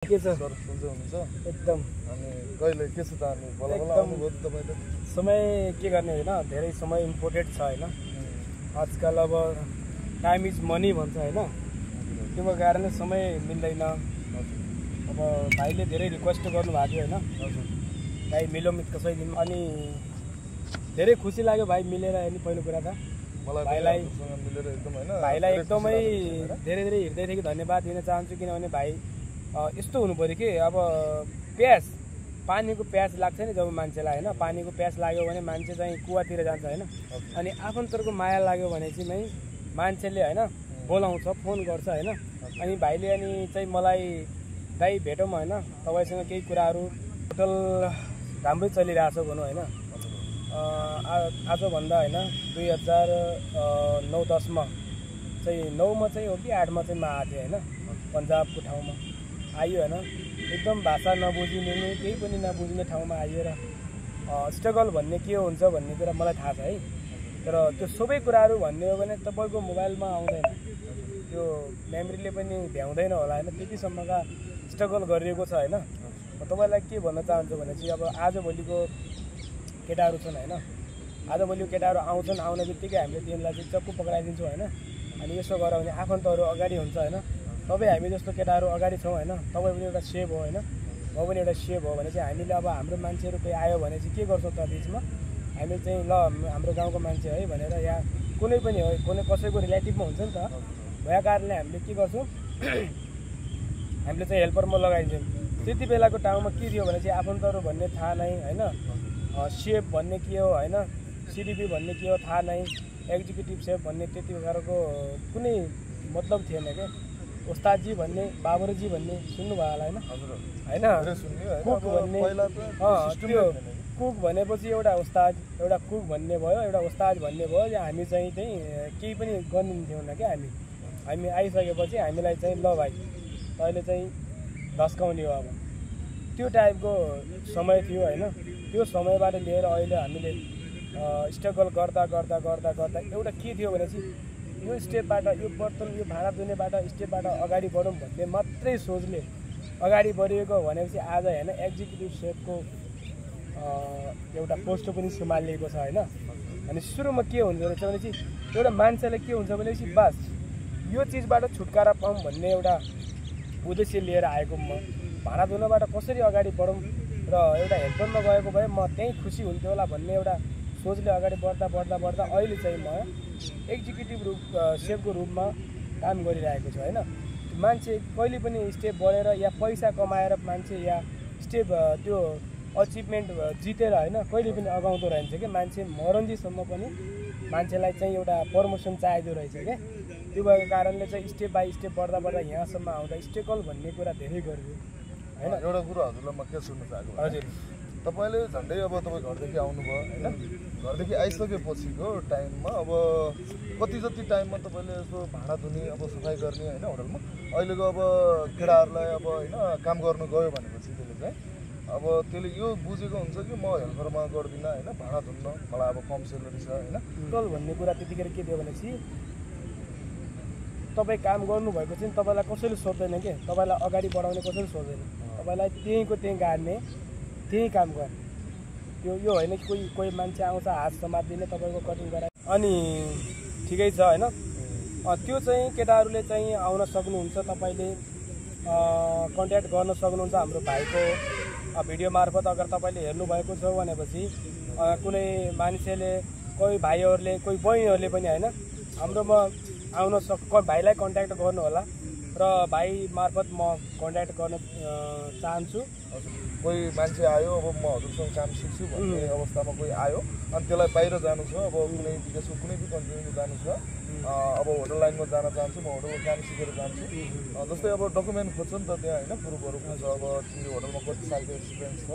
के छ सर सन्चै हुनुहुन्छ एकदम अनि कहिले के छ त अनि बल्ल बल्ल आउनुभयो त तपाईँ त समय के गर्ने हैन धेरै समय इम्पोर्टेन्ट छ हैन आजकल अब टाइम इज मनी भन्छ हैन त्यो कारणले समय मिल्दैन अब भाइले धेरै रिक्वेस्ट गर्नु भएको थियो हैन भाइ मिलौँ कसैले अनि धेरै खुसी लाग्यो भाइ मिलेर अनि पहिलो कुरा त मलाई भाइलाई मिलेर एकदम हैन भाइलाई एकदमै धेरै धेरै हृदयदेखि धन्यवाद दिन चाहन्छु किनभने भाइ यस्तो हुनु पर्यो कि अब प्यास पानीको प्यास लाग्छ नि जब मान्छेलाई हैन पानीको प्यास लाग्यो भने मान्छे चाहिँ कुवातिर जान्छ हैन अनि आफन्तरको माया लाग्यो भने चाहिँ मान्छेले हैन बोलाउँछ फोन गर्छ हैन अनि भाइले अनि चाहिँ मलाई दाइ भेटौँ हैन तपाईसँग केही कुराहरू होटल राम्रै चलिरहेछ भनौँ हैन आजभन्दा हैन 2009-10 मा चाहिँ 9 मा चाहिँ हो कि 8 मा चाहिँ म आएको थिएँ हैन पन्जाबको ठाउँमा आयो हैन एकदम भाषा नबुझिने केही पनि नबुझ्ने ठाउँमा आइएर स्ट्रगल भन्ने के हुन्छ भन्ने कुरा मलाई थाहा छ है तर त्यो सबै कुराहरू भन्ने हो भने तपाईको मोबाइलमा आउँदैन त्यो मेमोरीले पनि भ्याउँदैन होला हैन त्यतिसम्मका स्ट्रगल गरिएको छ हैन तपाईलाई के भन्न चाहन्छु भने चाहिँ अब आजभोलिको केटाहरू छन् हैन आजभोलिको केटाहरू आउँछन् आउने बित्तिकै हामीले तिनीलाई चाहिँ चक्कु पक्राइदिन्छौँ हैन अनि यसो गर भने आफन्तहरू अगाडि हुन्छ हैन तपाईँ हामी जस्तो केटाहरू अगाडि छौँ हैन तपाईँ पनि एउटा सेभ हो हैन म पनि एउटा सेभ हो भने चाहिँ हामीले अब हाम्रो मान्छेहरू कोही आयो भने चाहिँ के गर्छौँ त बिचमा हामी चाहिँ ल हाम्रो गाउँको मान्छे है भनेर या कुनै पनि हो कुनै कसैको रिलेटिभमा हुन्छ नि त भएका कारणले हामीले के गर्छौँ हामीले चाहिँ हेल्परमा लगाइदिन्छौँ त्यति बेलाको ठाउँमा के थियो भने चाहिँ आफन्तहरू भन्ने थाहा नै हैन सेफ भन्ने के हो हैन सिडिपी भन्ने के हो थाहा नै एक्जिक्युटिभ सेफ भन्ने त्यति बेलाको कुनै मतलब थिएन के उस्तादजी भन्ने बाबरजी भन्ने सुन्नुभयो होला हैन हैन कुक भन्ने त्यो कुक भनेपछि एउटा उस्ताद एउटा कुक भन्ने भयो एउटा उस्ताद भन्ने भयो हामी चाहिँ केही पनि गर्दिन्थ्यौँ क्या हामी आइसकेपछि हामीलाई चाहिँ ल भाइ तैँले चाहिँ धस्काउने हो अब त्यो टाइपको समय थियो हैन त्यो समयबाट लिएर अहिले हामीले स्ट्रगल गर्दा गर्दा गर्दा गर्दा एउटा के थियो भने चाहिँ यो स्टेपबाट यो बर्तन यो भाँडा धुनेबाट स्टेपबाट अगाडि बढौँ भन्ने मात्रै सोचले अगाडि बढिएको भनेपछि आज हैन एक्जिक्युटिभ सेफको एउटा पोस्ट पनि सम्हालिएको छ हैन अनि सुरुमा के हुन्छ रहेछ भने चाहिँ एउटा मान्छेलाई के हुन्छ भनेपछि बस यो चिजबाट छुटकारा पाऊँ भन्ने एउटा उद्देश्य लिएर आएको म भाँडा धुनबाट कसरी अगाडि बढौँ र एउटा हेल्परमा गएको भए म त्यहीँ खुसी हुन्थ्यो होला भन्ने एउटा सोचले अगाडि बढ्दा बढ्दा बढ्दा अहिले चाहिँ म एक्जिक्युटिभ सेफको रूपमा काम गरिरहेको छु हैन मान्छे कहिले पनि स्टेप बढेर या पैसा कमाएर मान्छे या स्टेप त्यो अचिभमेन्ट जितेर हैन कहिले पनि अगाउँदो रहन्छ कि मान्छे मरन्जीसम्म पनि मान्छेलाई चाहिँ एउटा प्रमोसन चाहिँदो रहेछ क्या त्यो भएको कारणले चाहिँ स्टेप बाई स्टेप बढ्दा बढ्दा यहाँसम्म आउँदा स्ट्रगल भन्ने कुरा धेरै गरियो हैन एउटा कुरा हजुरलाई म के सुन्न चाहेको हजुर तपाईले झन्डै अब तपाईँ घरदेखि आउनुभयो हैन घरदेखि आइसकेपछिको टाइममा अब कति जति टाइममा तपाईँले यसो भाँडा धुने अब सफाइ गर्ने हैन होटलमा अहिलेको अब केटाहरूलाई अब हैन काम गर्नु गयो भनेपछि त्यसले चाहिँ अब त्यसले यो बुझेको हुन्छ कि म हेल्परमा गर्दिनँ हैन भाँडा धुन्न मलाई अब कम सेलेरी छ हैन टोटल भन्ने कुरा त्यतिखेर के दियो भनेपछि तपाईँ काम गर्नुभएको चाहिँ तपाईँलाई कसैले सोध्दैन के तपाईँलाई अगाडि बढाउने कसैले सोध्दैन तपाईँलाई त्यहीँको त्यहीँ गाड्ने त्यही काम गर्ने त्यो यो होइन कि कोही मान्छे आउँछ हात समातिदिने तपाईँको कटिङ गराए अनि ठिकै छ हैन त्यो चाहिँ केटाहरूले चाहिँ आउन सक्नुहुन्छ तपाईँले कन्ट्याक्ट गर्न सक्नुहुन्छ हाम्रो भाइको भिडियो मार्फत अगर तपाईँले हेर्नुभएको छ भनेपछि कुनै मान्छेले कोही भाइहरूले कोही बहिनीहरूले पनि हैन हाम्रोमा आउन भाइलाई कन्ट्याक्ट गर्नु होला र भाइ मार्फत म कन्ट्याक्ट गर्न चाहन्छु कोही मान्छे आयो अब म हजुरसँग काम सिक्छु भन्ने अवस्थामा कोही आयो अनि त्यसलाई बाहिर जानु छ अब कुनै विदेशको कुनै पनि कन्ट्रीमा जानु छ अब होटल लाइनमा जान चाहन्छु म होटलमा काम सिकेर जान्छु जस्तै अब डकुमेन्ट खोज्छ नि त त्यहाँ होइन प्रुफहरू खोज्छ अब तिम्रो होटलमा कति सालको एक्सपिरियन्स छ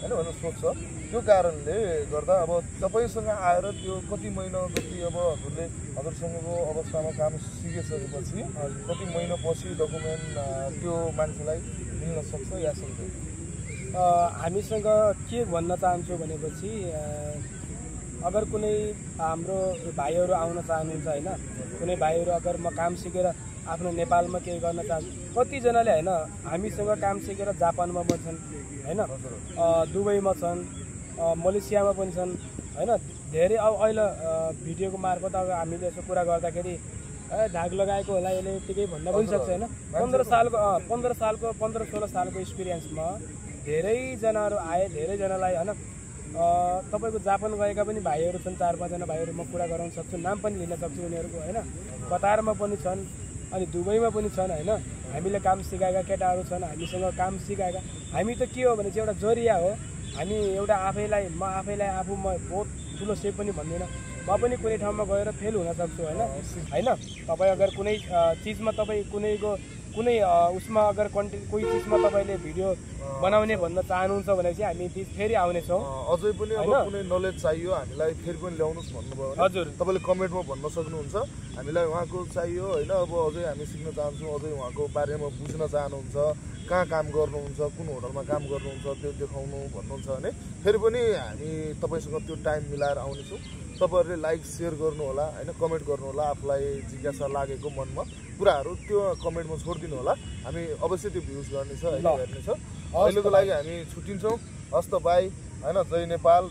होइन भनेर सोध्छ त्यो कारणले गर्दा अब तपाईँसँग आएर त्यो कति महिना जति अब हजुरसँगको अवस्थामा काम सिकिसकेपछि कति महिना पछि डकुमेन्ट त्यो मान्छेलाई मिल्न सक्छ या सक्दैन हामीसँग के भन्न चाहन्छु भनेपछि अगर कुनै हाम्रो भाइहरू आउन चाहनुहुन्छ हैन कुनै भाइहरू अगर म काम सिकेर आफ्नो नेपालमा केही गर्न चाहन्छ कतिजनाले होइन हामीसँग काम सिकेर जापानमा पनि छन् होइन दुबईमा छन् मलेसियामा पनि छन् होइन धेरै अब अहिले भिडियोको मार्फत अब हामीले यसो कुरा गर्दाखेरि धाग लगाएको होला यसले यतिकै भन्न पनि सक्छ होइन 15-16 सालको एक्सपिरियन्समा धेरैजनाहरू आए धेरैजनालाई होइन तपाईँको जापान गएका पनि भाइहरू छन् 4-5 जना भाइहरू म कुरा गराउन सक्छु नाम पनि लिन सक्छु उनीहरूको होइन कतारमा पनि छन् अनि दुबईमा पनि छन् होइन हामीले काम सिकाएका केटाहरू छन् हामीसँग काम सिकाएका हामी त के हो भने चाहिँ एउटा जरिया हो हामी एउटा म आफैलाई आफू म बहुत ठुलो सेप पनि भन्दिनँ म पनि कुनै ठाउँमा गएर फेल हुन सक्छु होइन तपाईँ अगर कुनै चिजमा तपाईँ कुनै उसमा अगर कन्टेन्ट कोही चिजमा तपाईँले भिडियो बनाउने भन्न चाहनुहुन्छ भने चाहिँ हामी फेरि आउनेछौँ अझै पनि अब कुनै नलेज चाहियो हामीलाई फेरि पनि ल्याउनुहोस् भन्नुभयो भने हजुर तपाईँले कमेन्टमा भन्न सक्नुहुन्छ हामीलाई उहाँको चाहियो होइन अब अझै हामी सिक्न चाहन्छौँ अझै उहाँको बारेमा बुझ्न चाहनुहुन्छ कहाँ काम गर्नुहुन्छ कुन होटलमा काम गर्नुहुन्छ त्यो देखाउनु भन्नुहुन्छ भने फेरि पनि हामी तपाईँसँग त्यो टाइम मिलाएर आउनेछौँ तपाईँहरूले लाइक सेयर गर्नु होला होइन कमेन्ट गर्नु होला आफूलाई जिज्ञासा लागेको मनमा कुराहरू त्यो कमेन्टमा छोडिदिनु होला हामी अवश्य त्यो भ्युज गर्नेछ होइन हेर्नेछ अहिलेको लागि हामी छुट्टिन्छौँ हस्त बाई होइन जय नेपाल।